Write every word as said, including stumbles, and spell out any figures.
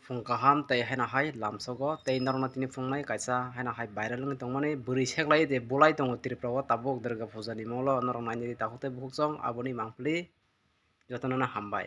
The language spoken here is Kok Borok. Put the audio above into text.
phung kaham tei haino hai lamsogo tei norokno tini phungnai kaisa haino hai viral wngwi tongmani bwrwi seklai de bulai tongo Tripura o tabuk Durga puja ni molo norok nainani takhuk tei bukhuk chwng aboni mangpili jotono no hambai.